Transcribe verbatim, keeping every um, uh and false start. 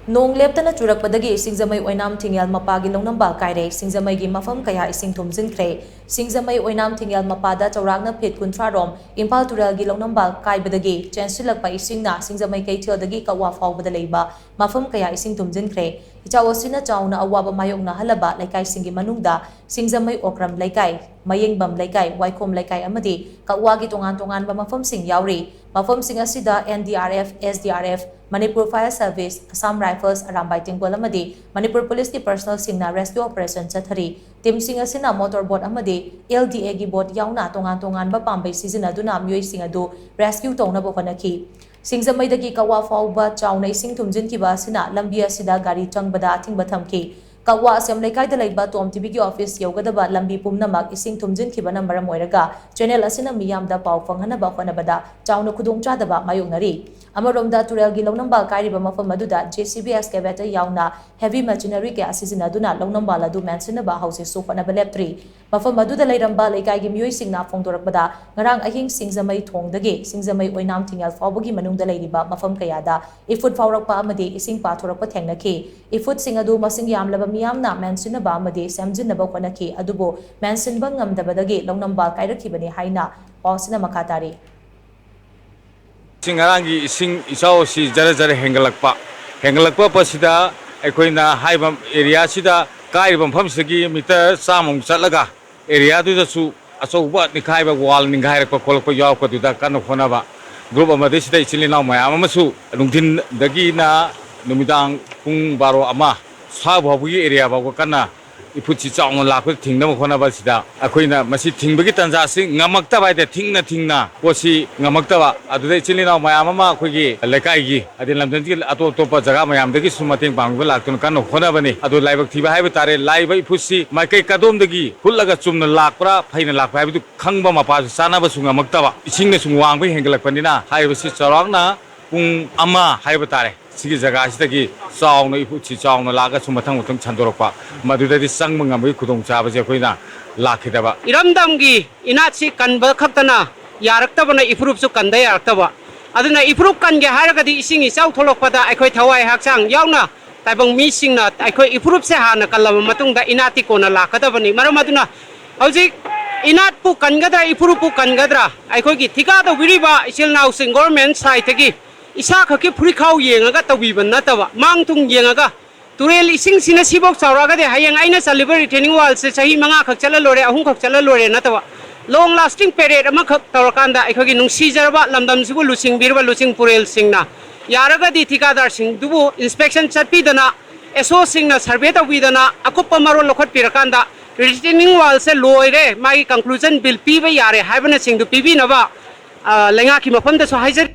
ꯅꯣꯡ ꯂꯦꯞꯇꯅ ꯆꯨꯔꯛꯄꯗꯒꯤ ꯁꯤꯡꯖꯃꯩ ꯑꯣꯏꯅꯥꯝ ꯊꯤꯡꯉꯦꯜ ꯃꯄꯥꯒꯤ ꯂꯧꯅꯝꯕ ꯀꯥꯏꯔꯦ꯫ ꯁꯤꯡꯖꯃꯩꯒꯤ ꯃꯐꯝ ꯀꯌꯥ ꯏꯁꯤꯡ ꯊꯨꯝꯖꯤꯟꯈ꯭ꯔꯦ꯫ ꯁꯤꯡꯖꯃꯩ ꯑꯣꯏꯅꯥꯝ ꯊꯤꯡꯉꯦꯜ ꯃꯄꯥꯗ ꯆꯥꯎꯔꯥꯛꯅ ꯐꯤꯠ ꯀꯨꯟꯊ꯭ꯔꯥ ꯔꯣꯝ ꯏꯝꯐꯥꯜ ꯇꯨꯔꯦꯜꯒꯤ ꯂꯧꯅꯝꯕ ꯀꯥꯏꯕꯗꯒꯤ ꯆꯦꯟꯁꯤꯜꯂꯛꯄ ꯏꯁꯤꯡꯅ ꯁꯤꯡꯖꯃꯩ ꯀꯩꯊꯦꯜꯗꯒꯤ ꯀꯛꯋꯥ ꯐꯥꯎꯕꯗ ꯂꯩꯕ ꯃꯐꯝ ꯀꯌꯥ ꯏꯁꯤꯡ ꯊꯨꯝꯖꯤꯟꯈ꯭ꯔꯦ꯫ ꯏꯆꯥꯎ ꯑꯁꯤꯅ ꯆꯥꯎꯅ ꯑꯋꯥꯕ ꯃꯥꯌꯣꯛꯅꯍꯜꯂꯕ ꯂꯩꯀꯥꯏꯁꯤꯡꯒꯤ ꯃꯅꯨꯡꯗ ꯁꯤꯡꯖꯃꯩ ꯑꯣꯀ꯭ꯔꯝ ꯂꯩꯀꯥꯏ, ꯃꯌꯦꯡꯕꯝ ꯂꯩꯀꯥꯏ, ꯋꯥꯏꯈꯣꯝ ꯂꯩꯀꯥꯏ ꯑꯃꯗꯤ ꯀꯛꯋꯥꯒꯤ ꯇꯣꯉꯥꯟ ꯇꯣꯉꯥꯟꯕ ꯃꯐꯝꯁꯤꯡ ꯌꯥꯎꯔꯤ꯫ ꯃꯐꯝꯁꯤꯡ ꯑꯁꯤꯗ N D R F, S D R F, Manipur Fire Service, Assam Rifles, Arambai ꯇꯦꯡꯒꯣꯜ ꯑꯃꯗꯤ ꯃꯅꯤꯄꯨꯔ ꯄꯨꯂꯤꯁꯀꯤ ꯄꯔꯁꯅꯦꯜꯁꯤꯡꯅ ꯔꯦꯁꯀ꯭ꯌꯨ ꯑꯣꯄꯔꯦꯁꯟ ꯆꯠꯊꯔꯤ꯫ ꯇꯤꯝꯁꯤꯡ ꯑꯁꯤꯅ ꯃꯣꯇꯣꯔ ꯕꯣꯠ ꯑꯃꯗꯤ L D Aꯒꯤ ꯕꯣꯠ ꯌꯥꯎꯅ ꯇꯣꯉꯥꯟ ꯇꯣꯉꯥꯟꯕ ꯄꯥꯝꯕꯩ ꯁꯤꯖꯤꯟꯅꯗꯨꯅ ꯃꯤꯑꯣꯏꯁꯤꯡ ꯑꯗꯨ ꯔꯦꯁꯀ꯭ꯌꯨ ꯇꯧꯅꯕ ꯍꯣꯠꯅꯈꯤ꯫ ꯁꯤꯡꯖꯃꯩꯗꯒꯤ ꯀꯛꯋꯥ ꯐꯥꯎꯕ ꯆꯥꯎꯅ ꯏꯁꯤꯡ ꯊꯨꯝꯖꯤꯟꯈꯤꯕ ꯑꯁꯤꯅ ꯂꯝꯕꯤ ꯑꯁꯤꯗ ꯒꯥꯔꯤ ꯆꯪꯕꯗ ꯑꯊꯤꯡꯕ ꯊꯝꯈꯤ꯫ ꯀꯛꯋꯥ ꯑꯁꯦꯝ ꯂꯩꯀꯥꯏꯗ ꯂꯩꯕ ꯇꯣꯝ ꯇꯤꯚꯤꯒꯤ ꯑꯣꯐꯤꯁ ꯌꯧꯒꯗꯕ ꯂꯝꯕꯤ ꯄꯨꯝꯅꯃꯛ ꯏꯁꯤꯡ ꯊꯨꯝꯖꯤꯟꯈꯤꯕꯅ ꯃꯔꯝ ꯑꯣꯏꯔꯒ ꯆꯦꯅꯦꯜ ꯑꯁꯤꯅ ꯃꯤꯌꯥꯝꯗ ꯄꯥꯎ ꯐꯪꯍꯟꯅꯕ ꯍꯣꯠꯅꯕꯗ ꯆꯥꯎꯅ ꯈꯨꯗꯣꯡꯆꯥꯗꯕ ꯃꯥꯌꯣꯛꯅꯔꯤ꯫ ꯑꯃꯔꯣꯝꯗ ꯇꯨꯔꯦꯜꯒꯤ ꯂꯧꯅꯝꯕ ꯀꯥꯏꯔꯤꯕ ꯃꯐꯝ ꯑꯗꯨꯗ J C B excavator ꯌꯥꯎꯅ heavy machinery ꯀꯌꯥ ꯁꯤꯖꯤꯟꯅꯗꯨꯅ ꯂꯧꯅꯝꯕ ꯑꯗꯨ ꯃꯦꯟꯁꯤꯟꯅꯕ ꯍꯧꯖꯤꯛꯁꯨ ꯍꯣꯠꯅꯕ ꯂꯦꯞꯇ꯭ꯔꯤ꯫ ꯃꯐꯝ ꯑꯗꯨꯗ ꯂꯩꯔꯝꯕ ꯂꯩꯀꯥꯏꯒꯤ ꯃꯤꯑꯣꯏꯁꯤꯡꯅ ꯐꯣꯡꯗꯣꯔꯛꯄꯗ, ꯉꯔꯥꯡ ꯑꯍꯤꯡ ꯁꯤꯡꯖꯃꯩ ꯊꯣꯡꯗꯒꯤ ꯁꯤꯡꯖꯃꯩ ꯑꯣꯏꯅꯥꯝ ꯊꯤꯡꯉꯦꯜ ꯐꯥꯎꯕꯒꯤ ꯃꯅꯨꯡꯗ ꯂꯩꯔꯤꯕ ꯃꯐꯝ ꯀꯌꯥꯗ ꯏꯐꯨꯠ ꯐꯥꯎꯔꯛꯄ ꯑꯃꯗꯤ ꯏꯁꯤꯡ ꯄꯥꯊꯣꯔꯛꯄ ꯊꯦꯡꯅꯈꯤ꯫ ꯏꯐꯨꯠꯁꯤꯡ ꯑꯗꯨ ꯃꯁꯤꯡ ꯌꯥꯝꯂꯕ ꯃꯤꯌꯥꯝꯅ ꯃꯦꯟꯁꯤꯟꯅꯕ ꯑꯃꯗꯤ ꯁꯦꯝꯖꯤꯟꯅꯕ ꯍꯣꯠꯅꯈꯤ, ꯑꯗꯨꯕꯨ ꯃꯦꯟꯁꯤꯟꯕ ꯉꯝꯗꯕꯗꯒꯤ ꯂꯧꯅꯝꯕ ꯀꯥꯏꯔꯛꯈꯤꯕꯅꯤ ꯍꯥꯏꯅ ꯄꯥꯎꯁꯤꯅ ꯃꯈꯥ ꯇꯥꯔꯤ꯫ ꯉꯁꯤ ꯉꯔꯥꯡꯒꯤ ꯏꯁꯤꯡ ꯏꯆꯥꯎ ꯑꯁꯤ ꯖꯔ ꯖꯔ ꯍꯦꯟꯒꯠꯂꯛꯄ, ꯍꯦꯟꯒꯠꯂꯛꯄ ꯑꯁꯤꯗ ꯑꯩꯈꯣꯏꯅ ꯍꯥꯏꯔꯤꯕ ꯑꯦꯔꯤꯌꯥꯁꯤꯗ ꯀꯥꯏꯔꯤꯕ ꯃꯐꯝꯁꯤꯗꯒꯤ ꯃꯤꯇꯔ ꯆꯥꯝꯃꯃꯨꯛ ꯆꯠꯂꯒ ꯑꯦꯔꯤꯌꯥꯗꯨꯗꯁꯨ ꯑꯆꯧꯕ ꯅꯤꯡꯈꯥꯏꯕ, ꯋꯥꯜ ꯅꯤꯡꯈꯥꯏꯔꯛꯄ ꯈꯣꯠꯂꯛꯄ ꯌꯥꯎꯔꯛꯄꯗꯨꯗ ꯀꯟꯅ ꯍꯣꯠꯅꯕ ꯒ꯭ꯔꯨꯞ ꯑꯃꯗꯤ ꯁꯤꯗ ꯏꯆꯤꯜ ꯏꯅꯥꯎ ꯃꯌꯥꯝ ꯑꯃꯁꯨ ꯅꯨꯡꯊꯤꯟꯗꯒꯤꯅ ꯅꯨꯃꯤꯗꯥꯡ ꯄꯨꯡ ꯕꯥꯔꯣ ꯑꯃ ꯁ꯭ꯋꯥꯏ ꯐꯥꯎꯕꯒꯤ ꯑꯦꯔꯤꯌꯥ ꯐꯥꯎꯕ ꯀꯟꯅ ꯏꯐꯨꯠꯁꯤ ꯆꯥꯎꯅ ꯂꯥꯛꯄꯗ ꯊꯤꯡꯅꯕ ꯍꯣꯠꯅꯕ ꯑꯁꯤꯗ ꯑꯩꯈꯣꯏꯅ ꯃꯁꯤ ꯊꯤꯡꯕꯒꯤ ꯇꯥꯟꯖꯥꯁꯤ ꯉꯝꯃꯛꯇꯕ ꯍꯥꯏ ꯇꯥꯔꯦ, ꯊꯤꯡꯅ ꯊꯤꯡꯅ ꯄꯣꯠꯁꯤ ꯉꯝꯃꯛꯇꯕ꯫ ꯑꯗꯨꯗ ꯏꯆꯤꯜ ꯏꯅꯥꯎ ꯃꯌꯥꯝ ꯑꯃ ꯑꯩꯈꯣꯏꯒꯤ ꯂꯩꯀꯥꯏꯒꯤ ꯑꯗꯩ ꯂꯝꯗꯝꯁꯤꯒꯤ ꯑꯇꯣꯞ ꯑꯇꯣꯞꯄ ꯖꯒꯥ ꯃꯌꯥꯝꯗꯒꯤꯁꯨ ꯃꯇꯦꯡ ꯄꯥꯡꯕ ꯂꯥꯛꯇꯨꯅ ꯀꯟꯅ ꯍꯣꯠꯅꯕꯅꯤ꯫ ꯑꯗꯨ ꯂꯥꯏꯕꯛ ꯊꯤꯕ ꯍꯥꯏꯕ ꯇꯥꯔꯦ, ꯂꯥꯛꯏꯕ ꯏꯐꯨꯠꯁꯤ ꯃꯥꯏꯀꯩ ꯀꯗꯣꯝꯗꯒꯤ ꯍꯨꯠꯂꯒ ꯆꯨꯝꯅ ꯂꯥꯛꯄ꯭ꯔꯥ, ꯐꯩꯅ ꯂꯥꯛꯄ꯭ꯔꯥ ꯍꯥꯏꯕꯗꯨ ꯈꯪꯕ ꯃꯄꯥꯁꯨ ꯆꯥꯅꯕꯁꯨ ꯉꯝꯃꯛꯇꯕ, ꯏꯁꯤꯡꯅ ꯁꯨꯝ ꯋꯥꯡꯕ ꯍꯦꯟꯒꯠꯂꯛꯄꯅꯤꯅ ꯍꯥꯏꯔꯤꯕꯁꯤ ꯆꯥꯎꯔꯥꯛꯅ ꯄꯨꯡ ꯑꯃ ꯍꯥꯏꯕ ꯇꯥꯔꯦ꯫ ꯁꯤꯒꯤ ꯖꯒꯥꯁꯤꯗꯒꯤ ꯆꯥꯎꯅ ꯏꯐꯨꯠꯁꯤ ꯆꯥꯎꯅ ꯂꯥꯛꯑꯒ ꯁꯨꯝ ꯃꯊꯪ ꯃꯊꯪ ꯁꯟꯗꯣꯔꯛꯄ, ꯃꯗꯨꯗꯗꯤ ꯆꯪꯕ ꯉꯝꯕꯒꯤ ꯈꯨꯗꯣꯡꯆꯥꯕꯁꯦ ꯑꯩꯈꯣꯏꯅ ꯂꯥꯛꯈꯤꯗꯕ꯫ ꯏꯔꯝꯗꯝꯒꯤ ꯏꯅꯥꯠꯁꯤ ꯀꯟꯕ ꯈꯛꯇꯅ ꯌꯥꯔꯛꯇꯕꯅ ꯏꯐꯨꯔꯨꯞꯁꯨ ꯀꯟꯗ ꯌꯥꯔꯛꯇꯕ꯫ ꯑꯗꯨꯅ ꯏꯐꯨꯔꯨꯞ ꯀꯟꯒꯦ ꯍꯥꯏꯔꯒꯗꯤ ꯏꯁꯤꯡ ꯏꯆꯥꯎ ꯊꯣꯛꯂꯛꯄꯗ ꯑꯩꯈꯣꯏ ꯊꯋꯥꯏ ꯍꯛꯆꯥꯡ ꯌꯥꯎꯅ ꯇꯥꯏꯕꯪ ꯃꯤꯁꯤꯡꯅ ꯑꯩꯈꯣꯏ ꯏꯐꯨꯔꯨꯞꯁꯦ ꯍꯥꯟꯅ ꯀꯜꯂꯕ ꯃꯇꯨꯡꯗ ꯏꯅꯥꯠꯇꯤ ꯀꯣꯟꯅ ꯂꯥꯛꯀꯗꯕꯅꯤ꯫ ꯃꯔꯝ ꯑꯗꯨꯅ ꯍꯧꯖꯤꯛ ꯏꯅꯥꯠꯄꯨ ꯀꯟꯒꯗ꯭ꯔꯥ, ꯏꯐꯨꯔꯨꯞꯄꯨ ꯀꯟꯒꯗ꯭ꯔꯥ, ꯑꯩꯈꯣꯏꯒꯤ ꯊꯤꯀꯥ ꯇꯧꯕꯤꯔꯤꯕ ꯏꯆꯤꯜ ꯏꯅꯥꯎꯁꯤꯡ ꯒꯣꯔꯃꯦꯟ ꯁꯥꯏꯠꯇꯒꯤ ꯏꯁꯥ ꯈꯛꯀꯤ ꯐꯨꯔꯤꯈꯥꯎ ꯌꯦꯡꯉꯒ ꯇꯧꯕꯤꯕ ꯅꯠꯇꯕ, ꯃꯥꯡ ꯇꯨꯡ ꯌꯦꯡꯉꯒ ꯇꯨꯔꯦꯜ ꯏꯁꯤꯡꯁꯤꯅ ꯁꯤꯐꯥꯎ ꯆꯥꯎꯔꯛꯑꯒꯗꯤ ꯍꯌꯦꯡ ꯑꯩꯅ ꯆꯜꯂꯤꯕ ꯔꯤꯇꯦꯅꯤꯡ ꯋꯥꯜꯁꯦ ꯆꯍꯤ ꯃꯉꯥꯈꯛ ꯆꯠꯂ ꯂꯣꯏꯔꯦ, ꯑꯍꯨꯝꯈꯛ ꯆꯠꯂ ꯂꯣꯏꯔꯦ ꯅꯠꯇꯕ, ꯂꯣꯡ ꯂꯥꯁꯇꯤꯡ ꯄꯦꯔꯦꯠ ꯑꯃꯈꯛ ꯇꯧꯔꯀꯥꯟꯗ ꯑꯩꯈꯣꯏꯒꯤ ꯅꯨꯡꯁꯤꯖꯔꯕ ꯂꯝꯗꯝꯁꯤꯕꯨ ꯂꯨꯆꯤꯡꯕꯤꯔꯤꯕ ꯂꯨꯆꯤꯡ ꯄꯨꯔꯦꯜꯁꯤꯡꯅ ꯌꯥꯔꯒꯗꯤ ꯊꯤꯀꯥꯗꯥꯔꯁꯤꯡꯗꯨꯕꯨ ꯏꯟꯁꯄꯦꯛꯁꯟ ꯆꯠꯄꯤꯗꯅ, ꯑꯦꯁ ꯑꯣꯁꯤꯡꯅ ꯁꯔꯚꯦ ꯇꯧꯕꯤꯗꯅ ꯑꯀꯨꯞꯄ ꯃꯔꯣꯜ ꯂꯧꯈꯠꯄꯤꯔꯀꯥꯟꯗ ꯔꯤꯇꯦꯅꯤꯡ ꯋꯥꯜꯁꯦ ꯂꯣꯏꯔꯦ, ꯃꯥꯒꯤ ꯀꯟꯀ꯭ꯂꯨꯖꯟ ꯕꯤꯜ ꯄꯤꯕ ꯌꯥꯔꯦ ꯍꯥꯏꯕꯅꯆꯤꯡꯗꯨ ꯄꯤꯕꯤꯅꯕ, ꯑ, ꯂꯩꯉꯥꯛꯀꯤ ꯃꯐꯝꯗꯁꯨ ꯍꯥꯏꯖꯔꯤ꯫